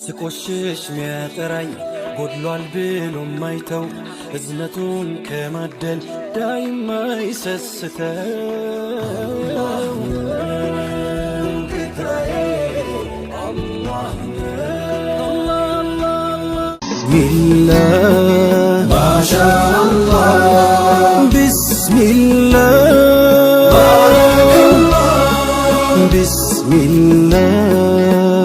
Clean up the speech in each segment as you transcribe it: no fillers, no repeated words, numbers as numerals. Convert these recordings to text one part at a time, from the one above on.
ስቆሽሽ ሚያጠራኝ ጎድሏል ብሎ ማይተው እዝነቱን ከማደል ዳይማ ይሰስተው بسم الله ما شاء الله بسم الله بارك الله بسم الله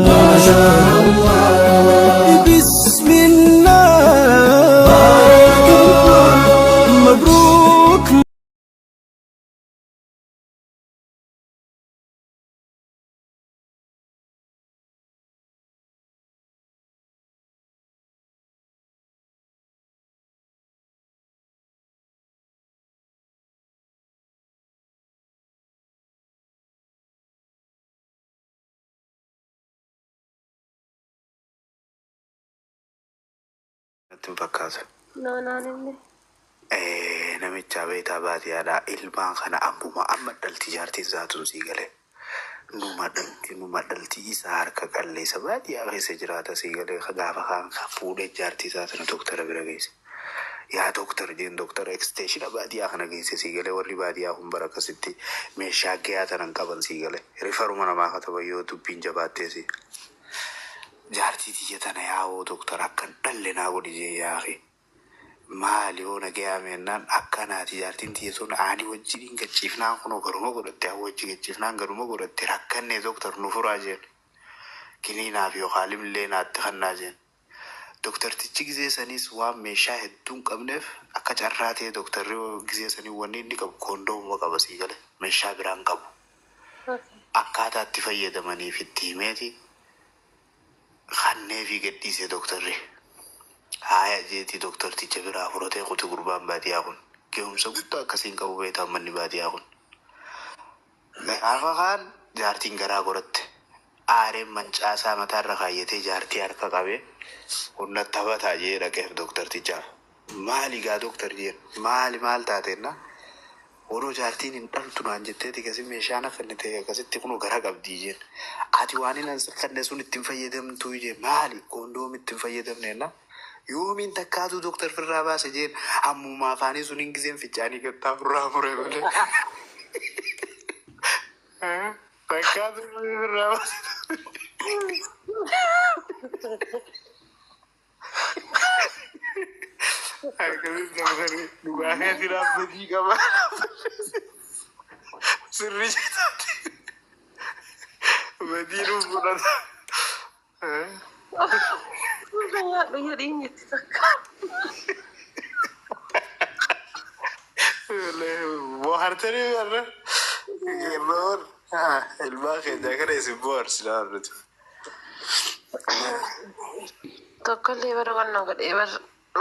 ما شاء الله بسم الله بارك الله مبروك. Natti hin fakkaatu. No, naan illee. Namicha beektaa baadiyyaadhaa ilmaan kana ammuma amma dhalti jaartiin isaatuun sii gale. Numa dhalti numa dhalti isaa harka qalleessa baadiyyaa keessa jiraata sii galee gaafa kaan kan fuudhee jaartii isaa tana doktara bira geesse. Yaa doktar jeen doktara eksteeshina baadiyyaa kana geesse sii galee warri baadiyyaa kun bara akkasitti meeshaa gahaa tanan qaban sii galee rifaruma namaa kataban yoo dubbiin jabaatteesi. Jaartii tiyya tana yaa'oo doktar akkan dhalle naa godhi jee yaa'e. Maali yoo nagayaa meennaan akkanaati jaartiin tiyya sun ani wajjiniin gachiifnaan kunoo garuma godhatte haa wajji gachiifnaan garuma godhatte rakkanne doktar nu furaa jeen. Kiniinaaf yookaan limillee naatti kannaa jeen. Doktartichi gizee saniis waan meeshaa hedduu hin qabneef akka carraa ta'e doktarri gizee sanii wanni inni qabu koondoomuma qaba sii gale meeshaa biraa hin qabu. Akkaataa itti fayyadamaniif itti himeeti kanneefii gadhiise doktarri. Haaya jeetii doktarticha biraa fudhatee kuti gurbaan baadiyyaa kun. Gahumsa guddaa akkasiin qabu beektaa manni baadiyyaa kun. Gaafa kaan jaartiin garaa godhatte. Aareen mancaasaa mataarra kaayyatee jaartii harka qabee humna taphataa jee dhaqeef doktartichaaf. Maali gaa doktar jeen maali maal taateenna? Odoo jaartiin hin dhaltu naan jetteeti kasi meeshaa na kennite akkasitti kunoo gara qabdii jeen. Ati waan hin kanne sun ittiin fayyadamtuu jeen maali koondoom ittiin fayyadamneenna? Yoomiin takkaatu doktar firraa baase jeen hammuma afaanii sun hin gizeen fincaanii gattaa firraa mure malee. Takkaatu firraa baase. Akkasitti doktarri dhugaa keetii dhaabbatii qaba. Sirrii jechaati. Badii nuuf fudhata. Nyaadhu jedhiin jetti takka. Bohaartanii warra. Ilmaan ilmaan keenya kana isin bohaarsinaa nuti. Tokkollee bara qonnaa godhee bar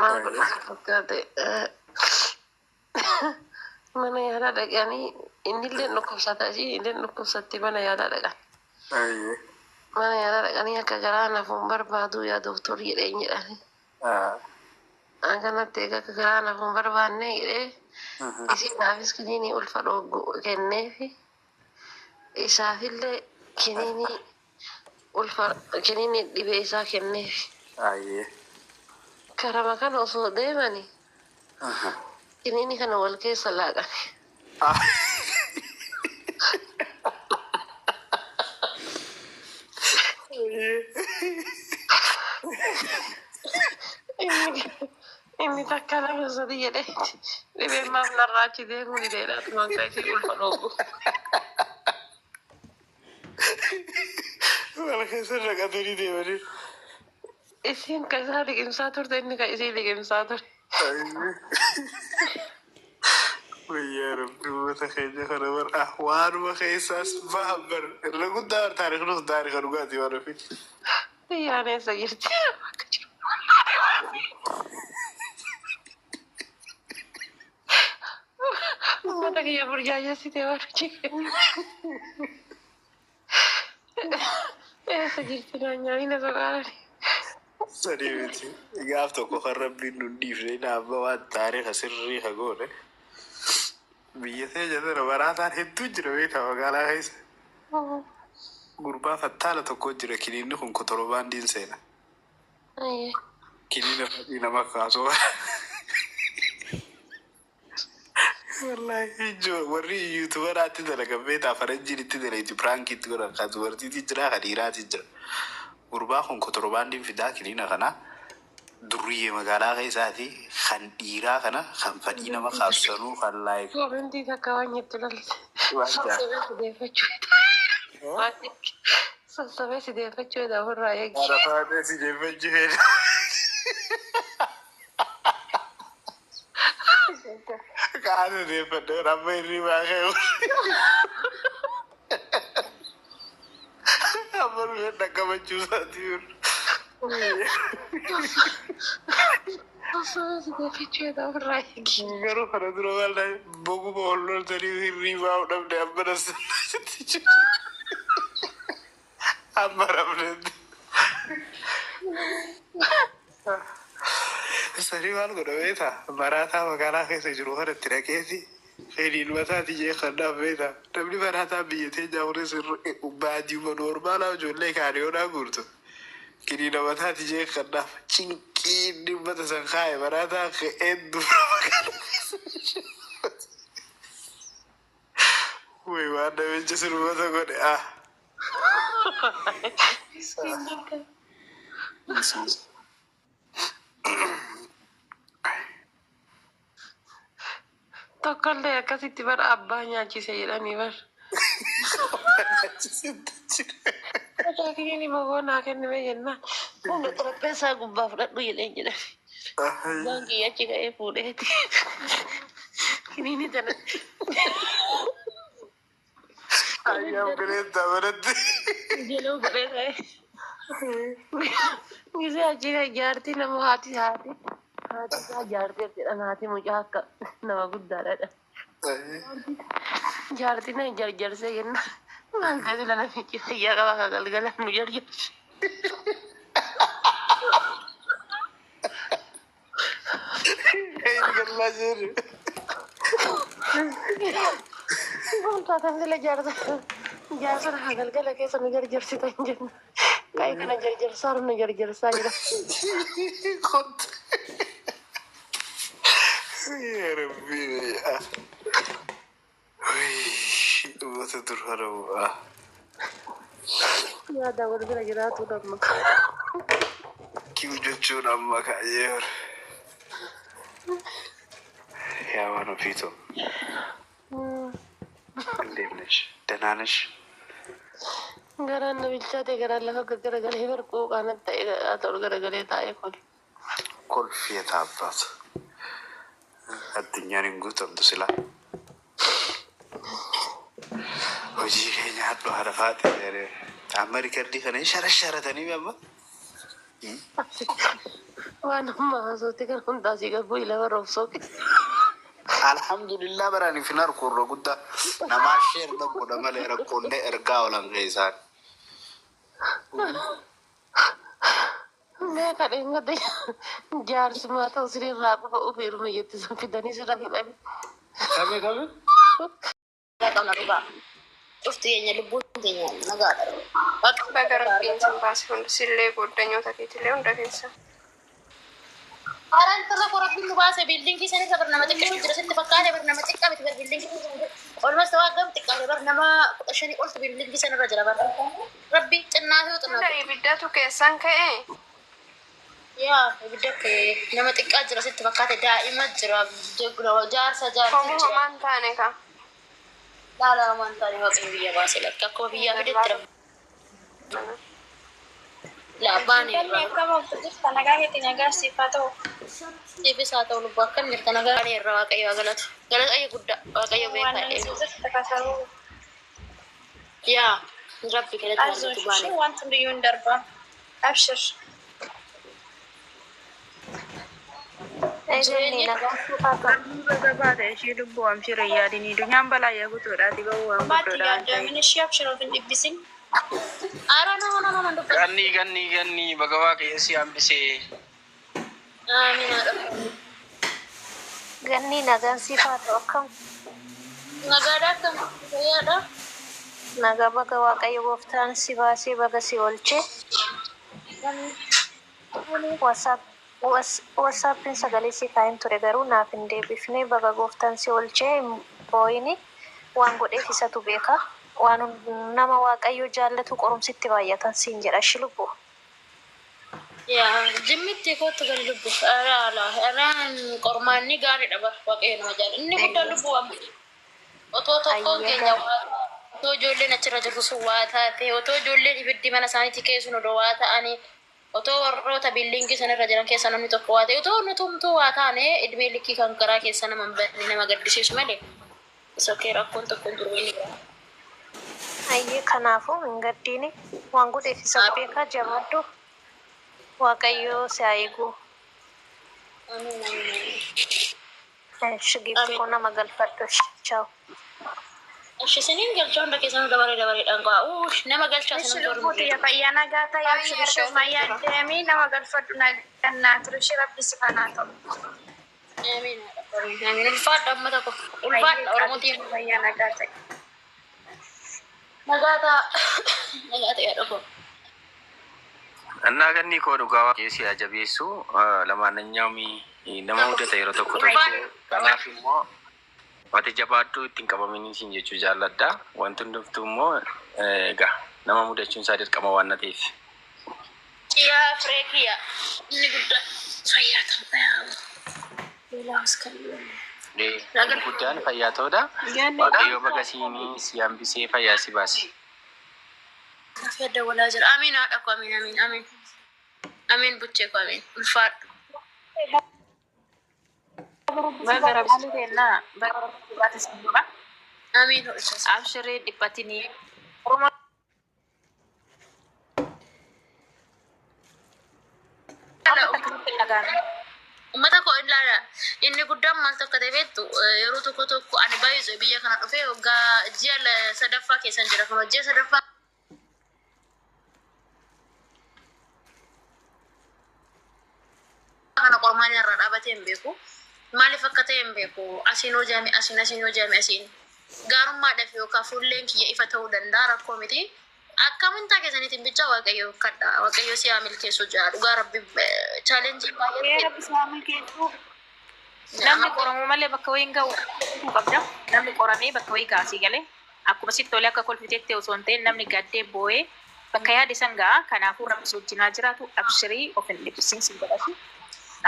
maal godhe fakkaate mana yaalaa dhaqanii innillee dhukkubsata ishii illee dhukkubsatti mana yaalaa dhaqan. Mana yaalaa dhaqanii akka garaa nafuun barbaadu yaa doktor jedheen jedhani. Akkanatti egaa akka garaa nafuun barbaanne jedhee isiinaafis kiniinii ulfa dhooggu kenneefi isaafillee kiniinii ulfa kiniinii dhibee isaa kenneefi. Karama kana osoo deemani kiniinii kana wal keessa laaqani. Inni takka lama sadi jedhee dhibeen maaf narraa achi deemuu dideedha atumaan kan ishee ulfa dhooggu. Wal keessa naqatanii deemanii. Isiin kan isaa liqimsaa turte inni kan isii liqimsaa ture. Wayyaa rabbi uummata keenya kana bar waanuma keessaas bahan bar irra guddaa bar taarikhni sun taarikha dhugaatii waan ofii. Biyyaan eessa jirti? Akka jiru. Uummata kiyya burjaajessite waan hojii. Eessa jirti naan nyaanni na soqaarani. Sadii miti. Gaaf tokko kan rabbiin nun dhiifne naabba waan taarika sirrii ka goone. Biyya teenya tana baraataan hedduu jira beektaa magaalaa keessa. Gurbaa fattaala tokko jira kiniinni kun kotorobaandiin seena. Ayyee. Kiniina fadhii nama kaasoo. Wallaahi ijoo warri yuutubaraatti dalagan beektaa faranjiin itti dalayti piraankiitti godhan kan dubartiitti jira kan dhiiraatti jira. Gurbaa kun kotorbaandiin fidaa kiniina kana durriyyee magaalaa keessaati kan dhiiraa kana kan fadhii nama kaasanuu kan laayif. Koomentii takka waan jettu lalte. Waan jaa. Sossobee si deeffachuu. Sossobee si deeffachuu dha ofirraa eegi. Arafaatee si deeffachuu fedha. Kaasa deeffadhe amma hirribaa ka'e. Amma dhufee dhaqqabachuu isaatii. Sossobee si deeffachuu dha ofirraa eegi. Garuu kana dura wallahi boguma ol loltanii hirribaa dhabde amma nasatti jiru. Amma rafnetti. Sanii maal godha beektaa? Maraataa magaalaa keessa jiru kanatti dhaqeeti fedhiin mataati jee kanaaf beektaa? Namni maraataa biyya teenya kunis baadiyyuma noormaalaa ijoollee kaaniyoonaa guurtu. Kiniina mataati jee kanaaf cinqii inni ummata san kaaye maraataa ka'ee dura magaalaa keessa jiru. Way waan namicha sun ummata godhe ah. Tokkollee akkasitti bara abbaa nyaachise jedhanii bar. Kiniini mogoo naa kennime jennaan. Fuula xarapheessaa gubbaa fudhadhu jedheen jedhan. Abbaan kiyya achi ka'ee fuudheeti. Kiniini tana. Ayyaam bineensa biratti. Jeluu godhee ka'ee. Gisee achi ka'e jaartii nama haati haati. Haati isaa jaartii jedhan haati mucaa akka nama guddaadha. Jaartii na jarjarsee jennaan. Maal ta'e sila namichi fayyaa qaba akka galgalaan nu jarjarse. Inni gallaa jiru. Maal taatan sila jaarsa jaarsa haa galgala keessa nu jarjarsitan jenna. Ka'ee kana jarjarsaa nu jarjarsaa jira. Kottu. Yaa Rabbi. Uummata dur haramu. Yaada wal bira jiraatu dhamma. Kiw jechuun amma ka'ee jira. Yaa waan ofiitoo. እንዴት ነሽ? ደህና ነሽ? Garaan na bilchaate garaan lafa garagalee barquu qaanatti ta'e haa garagalee taa'e kun. Kolfi የታባት addunyaan hin guutamtu silaa. Hojii keenya hadhu haadha faate. Amma rikardii kana sharasharatanii amma. Waan amma haasootti kan hundaa si qabu lafa roobsoo. Alhamdulillah baraan hin arku irra guddaa namaa sheer godha malee rakkoonnee ergaa oolan keessaan. Mee kadheen jaarsumaa ta'u sirriirraa qofa ofiiruma jetti san fidanii sirra hidhani. Kame kame? Qabna dhugaa. Cufti keenya lubbuun keenya nagaadha. Baga Rabbiin sin baase hundi sillee goddanyoota keetillee hunda keessa. Haaraan irra koo Rabbiin nu baase biildiingii sanirra bar nama xiqqeessu jira sitti fakkaate bar nama xiqqaa miti bar biildiingii olmas waa gam xiqqaate bar nama 15 oltu biildiingii sanirra jira bar. Rabbi xinnaa fi Sila xinnaa. ibiddatu keessan ka'e. Yaa ibidda nama xiqqaa jira sitti fakkaate daa'ima jira jaarsa jaarsa Komuu jira. homaan taane ka. Laala hamaan taane Waaqayyo biyya baase lakka akkuma biyyaa fidetti Rabbi. Laabbaan Galli akkam ooltu jirta nagaa keetii nagaa siif haa ta'u. Siifis haa ta'u lubbuu akkam jirta nagaa irra Waaqayyo haa galatu. Galata guddaa Waaqayyo Waan beekaa nan jirta kasaruu. Yaa Rabbi galata Ayzosh argatu baane. wanti hundiyyuu hin darba. Abshir. Jireenyi Baga baate ishee lubbuu amshira yaadinii dunyaan balaa guutuudhaati bahuu waan Baatti guddoodha waan ta'eef. yaaddamin ishee abshir of hin dhibbisin. Ara no no no no dubbatu. Ganni ganni ganni baga Waaqayyo si hambisee. Amiin haadha. Ganni nagaan siif haa ta'u akkam Nagaadha akkam fayyaadha. Nagaa baga Waaqayyo gooftaan si baasee baga si oolche. WhatsApp WhatsAppiin sagalee si kaa'een ture garuu naaf hin deebifne. Baga gooftaan si oolchee hin boo'ini. Waan godheef isatu beeka. Waan nama Waaqayyo jaallatu qorumsitti baay'atan siin jedha. Ishi lubbuu. Yaa jimmitti kootu gali lubbu. Araan qormaanni gaariidha bar waaqayyo nama jaala. Inni guddaan lubbuu waan otoo tokkoon Ayyee keenya gaarii. waa otoo ijoolleen achirra jirtu sun waa taate, otoo ijoolleen ibiddi mana isaaniitti keessun odoo waa ta'anii, otoo warroota biildiingii sanarra jiran keessa namni tokko waa ta'e, otoo nutumtuu waa taane idmee likkii kan karaa keessa nama hin banne nama gaddisiisu malee. Isa kee rakkoon tokko hin jiru inni biraa. Ayyee kanaafuu hin gaddiini. Waan godheef isatu beeka. Jabaadhu. Waaqayyo si haa eegu. Amiin amiin amiin. Ishi giifti koo Amiin. nama galfadhu. Ciao. Ishi isiniin galchaa hunda keessanuu dabaree dabareedhaan ga'a. Uush nama galchaa Ishi isinumtu lubbuu warri tiyya fayyaa nagaa ta'e abshir ishee fayyaa deemii nama galfadhu nagaa turu ishee rabbi si fanaa ta'u. Amiin amiin amiin. Ulfaadha uummata koo. Fayyee Ulfaadha qabi Oromootiin. fayyaa nagaa ta'e. Nagaa ta'a. Nagaa ta'e haadha koo. Annaa ganni koo dhugaa waaqayyo si haa jabeessu. Lamaananyaa'um nama mudata yeroo tokko tokko. Ulfaadha. Kanaaf immoo ati jabaadhu ittiin qabamanii siin jechuu jaalladha. Wanti hundumtuu immoo egaa nama mudachuun isaa dirqama waan na ta'eef. Yaa firee kiyya inni guddaa fayyaa ta'u. Beelaas kan Inni guddaan fayyaa ta'uudha. Waaqayyo baga siinii si hambisee fayyaa si baase. Nafi adda walaa jira. Amiin haadha koo amiin amiin amiin. Amiin buchee koo amiin. Ulfaadhu. Baga rabbi kennaa baga rabbi baate sin dura. Amiin hodhichas. Abshiree dhiphatinii. Oromoo akkamitti dhaga'ame? Uummata koo ilaala. Inni guddaan maal tokko ta'e beektu yeroo tokko tokko ani baay'ee biyya kana dhufee waggaa ji'a sadaffaa keessan jira. Kun ji'a sadaffaa kana qormaan irraa dhaabatee hin beeku. Maaliif akka ta'e hin beeku. Asiin hojjame asiin asiin hojjame asiin. Gaarummaadhaaf yookaan fuulleen kiyya ifa ta'uu danda'a rakkoo miti. Akka amantaa keessaniitiin bicha Waaqayyo kadha. Waaqayyo si haa milkeessu jira. Dhugaa rabbi challenge Ee baay'ee. rabbi si haa milkeessu. Namni qoramuu malee bakka wayii hin ga'u qabda. Namni qoramee bakka wayii ga'a asii galee. Akkuma sitti tolee akka kolfiteetti osoo hin ta'in namni gaddee boo'ee bakka yaade san ga'a. Kanaafuu rabbi si wajjin haa jiraatu. Abshirii of hin dhiphisiin si godhatu.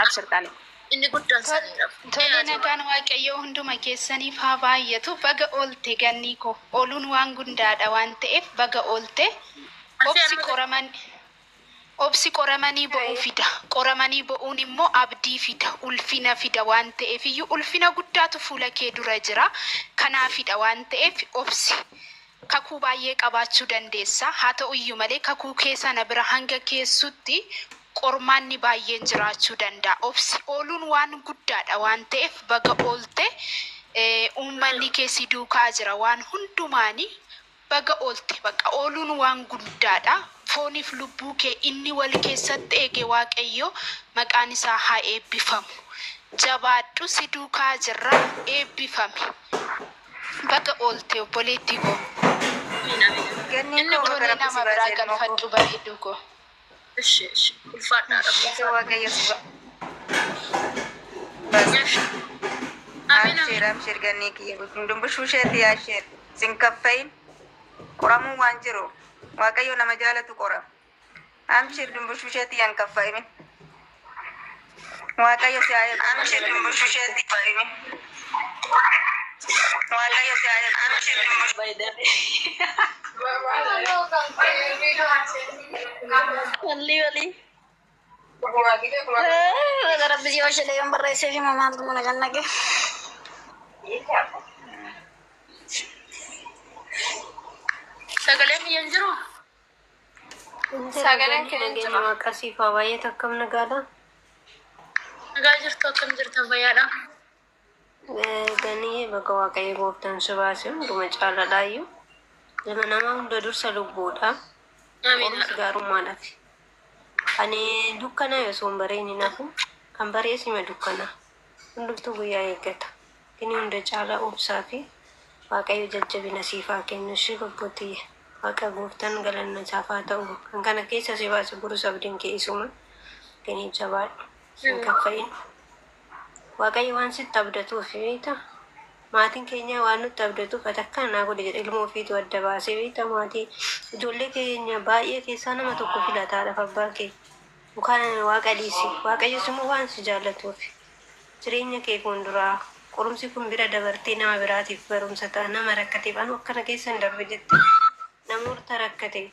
Abshir qaali. Inni guddaan saniidha. Tole nagaan Waaqayyoo hunduma keessaniif haa baay'atu. Baga oolte ganni koo. Ooluun waan gundaadha waan ta'eef baga oolte. Obsi qoraman obsi qoramanii bo'uu fida. Qoramanii bo'uun immoo abdii fida, ulfina fida waan ta'eef iyyuu ulfina guddaatu fuula kee dura jira. Kanaafidha waan ta'eef obsi. Kakuu baay'ee qabaachuu dandeessa. Haa ta'u iyyuu malee kakuu kee sana bira hanga keessutti qormaanni baay'een jiraachuu danda'a. Obsi ooluun waan guddaadha waan ta'eef baga oolte. Uummanni kee si duukaa jira waan hundumaanii baga oolte bakka ooluun waan guddaadha. Fooniif lubbuu kee inni wal keessatti eege Waaqayyo maqaan isaa haa eebbifamu. Jabaadhu si duukaa jirra eebbifami. Baga oolte obboleettii koo. Ganni koo baga Tole rabbi si nama biraa baase ilmoo koo. galfadhu bareedduu koo. Ishi ishi ulfaadha rabbi. Baga Waaqayyo si baase. Amiin amiin. Abshir abshir gannii kiyya dumbushuu isheeti yaa ishee sin kaffayin qoramuu waan jiru Waaqayyo nama jaalatu qora. Abshir dumbushuu isheeti yaan kaffa'imin. Waaqayyo si haa eegu. Abshir dumbushuu isheeti kaffa'imin. Waaqayyo si haa eegu. Abshir dumbushuu. Walli walli. Baga rabbi si oolchee yoon barreessee fi maaltu mana kan naqe. Sagaleen kiyya hin jiru? Injira Sagaleen ganni kee hin nageenya jira. waaqa siif haa baay'atu akkam nagaadha. Nagaa jirtu akkam jirtan fayyaadha? Ganni baga waaqayyo gooftaan si baase hunduma caaladhaayyuu. Ilma namaa hunda dursa lubbuudha. Amiin Qorumsi haadha. gaarummaadhaaf. Ani dukkana osoo hin bareen hin hafu. Kan barees hima dukkana. Hundumtuu guyyaa eeggata. Inni hunda caalaa obsaa fi waaqayyo jajjabina siif haa kennu ishee lubbuutiyya. Waaqa gooftaan galanna isaaf haa ta'u. Kan kana keessa si baase borus abdiin kee isuma. Ganii jabaadhu. Sin kaffa'in. Waaqayyo waan sitti abdatuuf beektaa? Maatiin keenya waan nutti abdatuuf ati akkana naa godhe jedhe ilma ofiitu adda baasee beektaa maatii ijoollee keenya baay'ee keessaa nama tokko filataadhaaf abbaan keenya. Mukaan waaqa dhiisi. Waaqayyos immoo waan si jaallatuuf. Jireenya kee fuulduraa qorumsi kun bira dabartee nama biraatiif barumsa ta'a nama rakkateef anu akkana keessa hin darbe jette namoota rakkate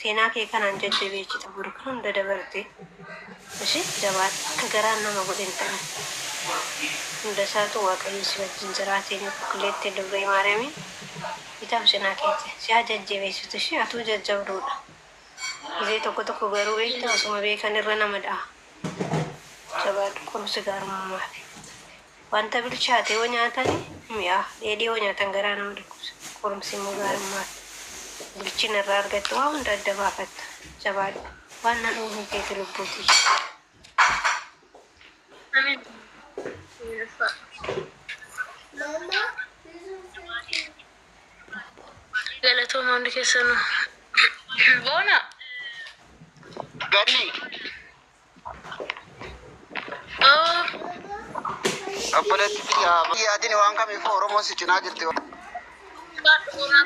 seenaa kee kanaan jajjabeessita boru kan hunda dabarte. Ishi jabaadhu akka garaan nama godhe hin ta'in. Hunda isaatu Waaqayyo si wajjin jiraatee qulqulleetti dubree Maariyaamiin bitaaf cinaa keeti. Si haa jajjabeessitu ishee atuu jajjabduudha. Gizee tokko tokko garuu beektaa osuma beekan irra nama dha'a. Jabaadhu qorumsi gaarummaafi. Wanta bilchaate yoo nyaatan mi'aa dheedhii yoo nyaatan garaa nama dhukkubsa. Qorumsi immoo gaarummaafi. Bilchina irraa argattu waa hunda adda baafatta. Jabaadhu. Waan nan uumuu keeti lubbuuti. Amiin. Galatooma hundi keessanuu. Boona. Ganni Oo. obboleetti xiyyaa yaadini waan kamiifuu Oromoon si cinaa jirti. Baadhu boonaa.